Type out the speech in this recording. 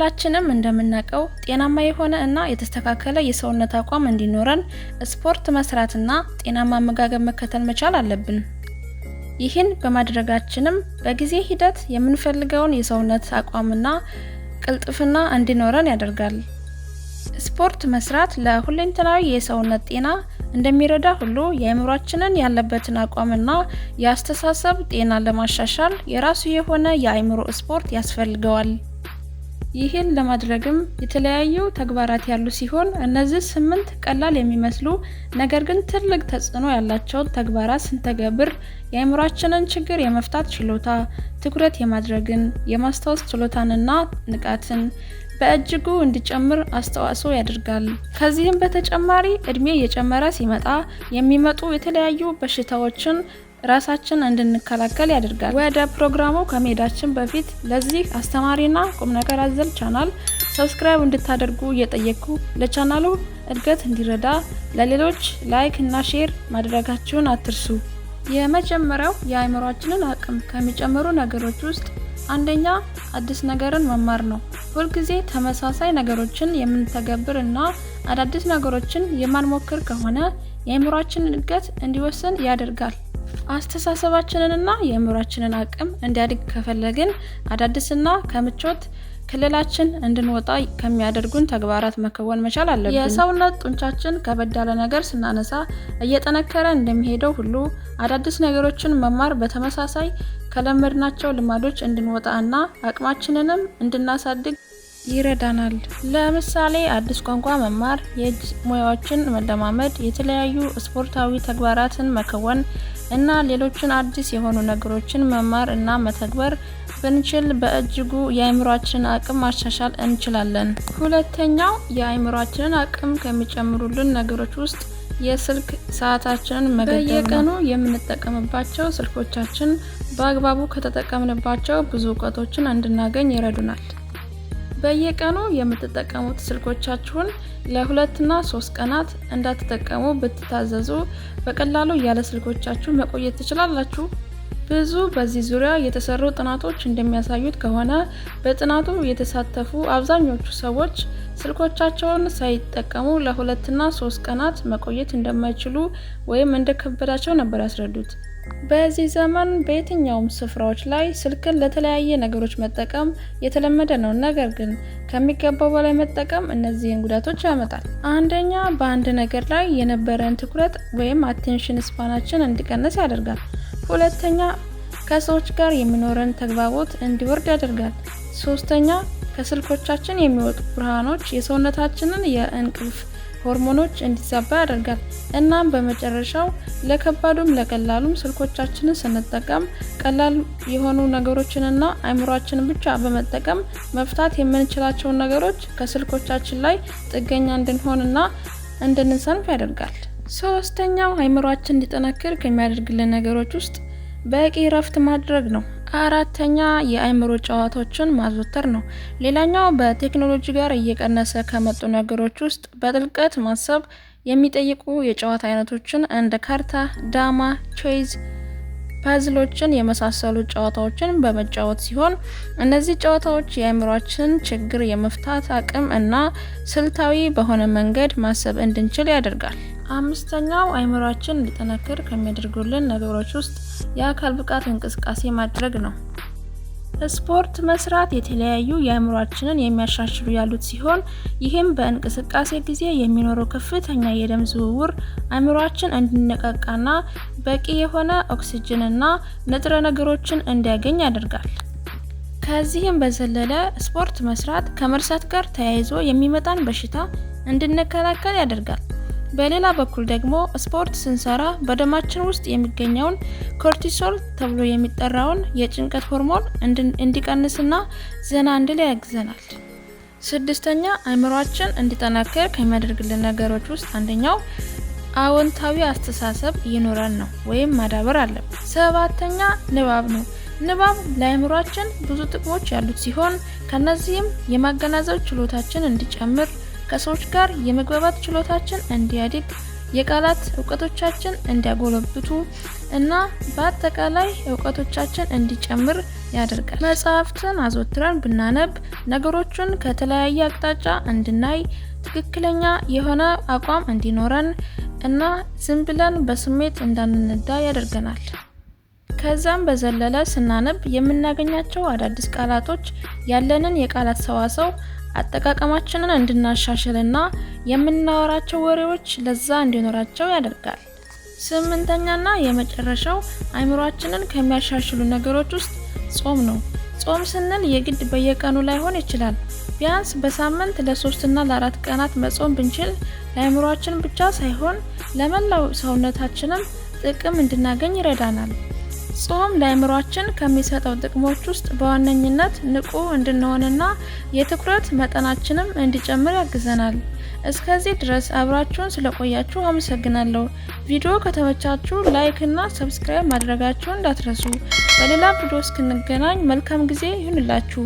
ሁላችንም እንደምናውቀው ጤናማ የሆነ እና የተስተካከለ የሰውነት አቋም እንዲኖረን ስፖርት መስራትና ጤናማ አመጋገብ መከተል መቻል አለብን። ይህን በማድረጋችንም በጊዜ ሂደት የምንፈልገውን የሰውነት አቋምና ቅልጥፍና እንዲኖረን ያደርጋል። ስፖርት መስራት ለሁለንተናዊ የሰውነት ጤና እንደሚረዳ ሁሉ የአእምሯችንን ያለበትን አቋምና የአስተሳሰብ ጤና ለማሻሻል የራሱ የሆነ የአእምሮ ስፖርት ያስፈልገዋል። ይህን ለማድረግም የተለያዩ ተግባራት ያሉ ሲሆን እነዚህ 8 ቀላል የሚመስሉ ነገር ግን ትልቅ ተጽዕኖ ያላቸውን ተግባራት ስንተገብር የአእምሯችንን ችግር የመፍታት ችሎታ፣ ትኩረት የማድረግን፣ የማስታወስ ችሎታንና ንቃትን በእጅጉ እንዲጨምር አስተዋጽኦ ያደርጋል። ከዚህም በተጨማሪ እድሜ እየጨመረ ሲመጣ የሚመጡ የተለያዩ በሽታዎችን ራሳችን እንድንከላከል ያደርጋል። ወደ ፕሮግራሙ ከመሄዳችን በፊት ለዚህ አስተማሪና ቁም ነገር አዘል ቻናል subscribe እንድታደርጉ እየጠየቅኩ ለቻናሉ እድገት እንዲረዳ ለሌሎች like እና share ማድረጋችሁን አትርሱ። የመጀመሪያው የአእምሯችንን አቅም ከሚጨምሩ ነገሮች ውስጥ አንደኛ አዲስ ነገርን መማር ነው። ሁልጊዜ ተመሳሳይ ነገሮችን የምንተገብር እና አዳዲስ ነገሮችን የማንሞክር ከሆነ የአእምሯችንን እድገት እንዲወስን ያደርጋል። አስተሳሰባችንንና የአእምሯችንን አቅም እንዲያድግ ከፈለግን አዳዲስና ከምቾት ክልላችን እንድንወጣ ከሚያደርጉን ተግባራት መከወን መቻል አለብን። የሰውነት ጡንቻችን ከበድ ያለ ነገር ስናነሳ እየጠነከረ እንደሚሄደው ሁሉ አዳዲስ ነገሮችን መማር በተመሳሳይ ከለመድናቸው ልማዶች እንድንወጣ እና አቅማችንንም እንድናሳድግ ይረዳናል። ለምሳሌ አዲስ ቋንቋ መማር፣ የእጅ ሙያዎችን መለማመድ፣ የተለያዩ ስፖርታዊ ተግባራትን መከወን እና ሌሎችን አዲስ የሆኑ ነገሮችን መማር እና መተግበር ብንችል በእጅጉ የአእምሯችንን አቅም ማሻሻል እንችላለን። ሁለተኛው የአእምሯችንን አቅም ከሚጨምሩልን ነገሮች ውስጥ የስልክ ሰዓታችንን መገደብ ነው። በየቀኑ የምንጠቀምባቸው ስልኮቻችን በአግባቡ ከተጠቀምንባቸው ብዙ እውቀቶችን እንድናገኝ ይረዱናል። በየቀኑ የምትጠቀሙት ስልኮቻችሁን ለ2 እና 3 ቀናት እንዳትጠቀሙ ብትታዘዙ በቀላሉ ያለ ስልኮቻችሁ መቆየት ትችላላችሁ? ብዙ በዚህ ዙሪያ የተሰሩ ጥናቶች እንደሚያሳዩት ከሆነ በጥናቱ የተሳተፉ አብዛኞቹ ሰዎች ስልኮቻቸውን ሳይጠቀሙ ለ2 እና 3 ቀናት መቆየት እንደማይችሉ ወይም እንደከበዳቸው ነበር ያስረዱት። በዚህ ዘመን በየትኛውም ስፍራዎች ላይ ስልክን ለተለያየ ነገሮች መጠቀም የተለመደ ነው። ነገር ግን ከሚገባው በላይ መጠቀም እነዚህን ጉዳቶች ያመጣል። አንደኛ፣ በአንድ ነገር ላይ የነበረን ትኩረት ወይም attention span ኣችን እንዲቀንስ ያደርጋል። ሁለተኛ፣ ከሰዎች ጋር የሚኖረን ተግባቦት እንዲወርድ ያደርጋል። ሶስተኛ፣ ከስልኮቻችን የሚወጡ ብርሃኖች የሰውነታችንን የእንቅልፍ ሆርሞኖች እንዲዛባ ያደርጋል። እናም በመጨረሻው ለከባዱም ለቀላሉም ስልኮቻችንን ስንጠቀም ቀላል የሆኑ ነገሮችንና አእምሯችንን ብቻ በመጠቀም መፍታት የምንችላቸውን ነገሮች ከስልኮቻችን ላይ ጥገኛ እንድንሆንና እንድንሰንፍ ያደርጋል። ሶስተኛው አእምሯችን እንዲጠነክር ከሚያደርግልን ነገሮች ውስጥ በቂ እረፍት ማድረግ ነው። አራተኛ፣ የአእምሮ ጨዋታዎችን ማዘውተር ነው። ሌላኛው በቴክኖሎጂ ጋር እየቀነሰ ከመጡ ነገሮች ውስጥ በጥልቀት ማሰብ የሚጠይቁ የጨዋታ አይነቶችን እንደ ካርታ፣ ዳማ፣ ቼዝ፣ puzzle ኦችን የመሳሰሉ ጨዋታዎችን በመጫወት ሲሆን እነዚህ ጨዋታዎች የአእምሯችንን ችግር የመፍታት አቅም እና ስልታዊ በሆነ መንገድ ማሰብ እንድንችል ያደርጋል። አምስተኛው አእምሯችን እንዲጠነክር ከሚያደርጉልን ነገሮች ውስጥ የአካል ብቃት እንቅስቃሴ ማድረግ ነው። ስፖርት መስራት የተለያዩ የአእምሯችንን የሚያሻሽሉ ያሉት ሲሆን ይህም በእንቅስቃሴ ጊዜ የሚኖረው ከፍተኛ የደም ዝውውር አእምሯችን እንዲነቃቃና በቂ የሆነ ኦክስጅንና ንጥረ ነገሮችን እንዲያገኝ ያደርጋል። ከዚህም በዘለለ ስፖርት መስራት ከመርሳት ጋር ተያይዞ የሚመጣን በሽታ እንድንከላከል ያደርጋል። በሌላ በኩል ደግሞ ስፖርት ስንሰራ በደማችን ውስጥ የሚገኘውን cortisol ተብሎ የሚጠራውን የጭንቀት ሆርሞን እንዲቀንስና ዘና እንድል ያግዘናል። ስድስተኛ፣ አእምሯችን እንዲጠናከር ከሚያደርግልን ነገሮች ውስጥ አንደኛው አዎንታዊ አስተሳሰብ ይኑረን ነው ወይም ማዳበር አለብን። ሰባተኛ፣ ንባብ ነው። ንባብ ለአእምሯችን ብዙ ጥቅሞች ያሉት ሲሆን ከነዚህም የማገናዘብ ችሎታችን እንዲጨምር፣ ከሰዎች ጋር የመግባባት ችሎታችን እንዲያድግ፣ የቃላት እውቀቶቻችን እንዲያጎለብቱ እና በአጠቃላይ እውቀቶቻችን እንዲጨምር ያደርጋል። መጽሐፍትን አዘውትረን ብናነብ ነገሮችን ከተለያየ አቅጣጫ እንድናይ፣ ትክክለኛ የሆነ አቋም እንዲኖረን እና ዝም ብለን በስሜት እንዳንነዳ ያደርገናል። ከዛም በዘለለ ስናነብ የምናገኛቸው አዳዲስ ቃላቶች ያለንን የቃላት ሰዋሰው አጠቃቀማችንን እንድናሻሽልና የምናወራቸው ወሬዎች ለዛ እንዲኖራቸው ያደርጋል። ስምንተኛና የመጨረሻው አእምሯችንን ከሚያሻሽሉ ነገሮች ውስጥ ጾም ነው። ጾም ስንል የግድ በየቀኑ ላይሆን ይችላል። ቢያንስ በሳምንት ለ3 እና ለ4 ቀናት መጾም ብንችል ለአእምሯችን ብቻ ሳይሆን ለመላው ሰውነታችንም ጥቅም እንድናገኝ ይረዳናል። ጾም ለአእምሯችን ከሚሰጠው ጥቅሞች ውስጥ በዋነኝነት ንቁ እንድንሆንና የትኩረት መጠናችንም እንዲጨምር ያግዘናል። እስከዚህ ድረስ አብራችሁን ስለቆያችሁ አመሰግናለሁ። ቪዲዮ ከተመቻችሁ like እና subscribe ማድረጋችሁን እንዳትረሱ። በሌላ ቪዲዮ እስክንገናኝ መልካም ጊዜ ይሁንላችሁ።